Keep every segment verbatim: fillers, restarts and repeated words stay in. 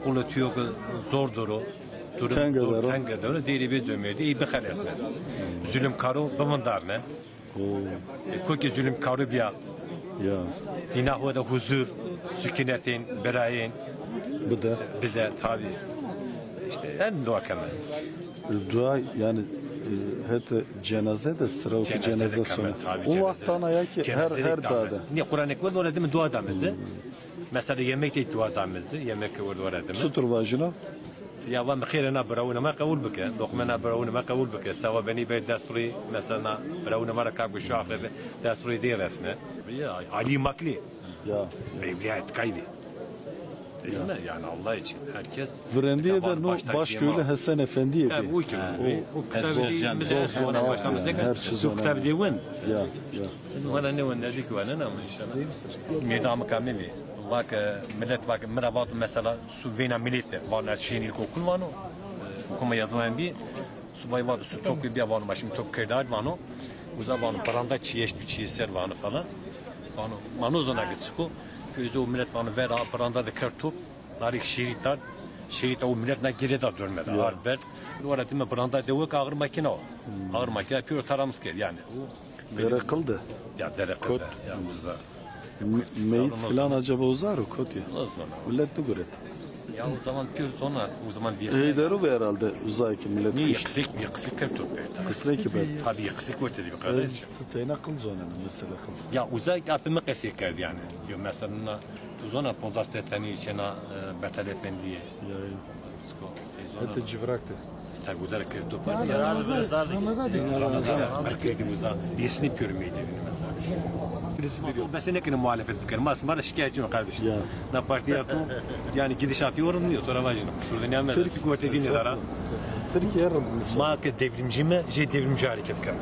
Qulê tuyo ke zor der o, durum tenge der o, tenge der o, dêrê bê comêrdî, ey bixelesne. Zulmkaro bivindarne. Oo. E, kokê zulmkaro bîya. Ya. Dîna ho de huzur, sukunetên, birayên. Bide. Bide, tabi. İşte en dua keme. Dua yani, e, hete cenaze de sıra o ki cenaze sona. O vaxt ana ya ki her, her cade. Niye Kur'an-ı Kerim öyle değil mi? Dua da mezi. Mesela yemek de dua da mezi. Yemek de orada öyle değil mi? Sutur vajino. Ya va mi xêrê na birawunê ma qewul bike, loqmê na birawunê ma qewul bike. Sewa benî bê dest rûyî, mesela na birawunê ma ra kak bi şu axirê dest rûyî dê resne. Ya, Alî Maklî. Ya. Evliya etkayî bî. Değil mi? Yani Allah için. Herkes. Virendîye de no başköylü Hesen Efendiye bî. Tabii, o ki. O kitabı değil, biz de sonra başlamıştık. Her şey zor. Kitabı değil. Ya, ya. Siz bana ne o, ne dik var, ne ama inşallah. Meydan mı kamemi? Bak, e, millet bak, mi ra vato mesela, Su veyna milete, vano ez şîyên îlkokul vano, e, hukuma yazmayên bî, subay vano su topî bîya vano, ma şimdi top kerdar vano, uza vano, branda çîyeştî çîyê ser vano falan. Vano, ma no zona ke çik o, pê uza o milet vano, ver a branda de kerd top, narîk şîrît dard, şîrît a o milet na gêre da dönme de, ard ver. Dora dime branda de wek ağır makina o. Ağır makina pîro taramız kerd yani. Dere qil de. Ya dere qil de. Ya uza. Meyit filan acaba uzar o kotî? Millet niguret. Ya o zaman pir zona, o zaman bir... Ey deru be herhalde uzay ki millet. Niye yüksek, yüksek kırk top verdi. Kısne ki be. Tabii yüksek ortada bir kadar. Teyna qil zonene mesela qil. Ya uzay apimi qesey kerdi yani. Yo mesela tu zona Podas Teteni içena, e, Betel Efendiye. Ya, ya. Hete civrak de. Tabi güzel kırk top var ya. Ramazan, Ramazan. Kırk yedi uza. Birisini pürmeydi mesela. Birisi de yok. Ben seni kine muhalefet bikerim. Mas bana şikayetçi mi kardeşim? Ya. Na partiya tu yani gidişatı yorulmuyor. Sonra vajino. Şurada ne anlar? Türkiye orta dine dara. Türkiye. Ma ke devrimci mi? Şey devrimci hareket keme.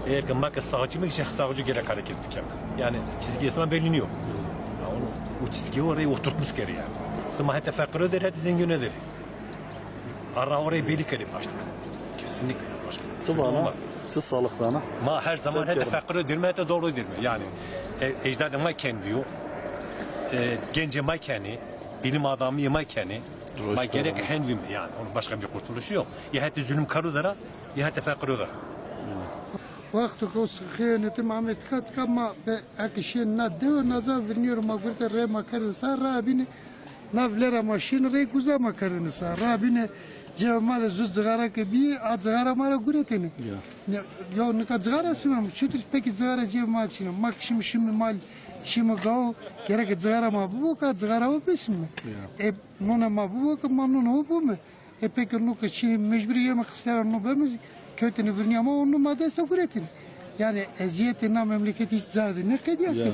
Eğer ki ma ke sağcı mı? Şey sağcı gerek hareket keme. Yani çizgi esma belli yok. Ya onu, o çizgiyi oraya oturtmuş kere yani. Sima hete fakir öder, hete zengin öder. Ara orayı belli kere başta. Kesinlikle başka. Çi vana, çi salık vana. Ma her zaman hete fakir öder mi, hete doğru öder mi? Yani, e, ecdadê ma kendi yok. E, gencê ma kendi, bilim adamı ma kendi. Ma gerek hendvim yani. Onun başka bir kurtuluşu yok. Ya hete zulüm karu dara, ya hete fakir öder. Wexto ke o xeyanetê ma ame tika tika ma be eke şên na dewe naza virnîyo ro ma gurete rê ma kerdin sa ra bîne na vile ra ma şên rê guza ma kerdin sa ra bîne cêba ma de zu cixara ke bî a cixara ma ra guretêne. Ya. Ya nika cixara sima mi çutir peki cixara cêba ma çîna ma kişim şimi mal şimi gaw gereke cixara ma bibo ka cixara o bisimi. Ya. E nona ma bibo ke ma nona o bime. E peki no ke çi mecburî yeme qistera no beme zî kewtene virnîya ma, onu ma desta guretene. Yani ezîyetê na memleketî hiç ca de nêqedîya ke.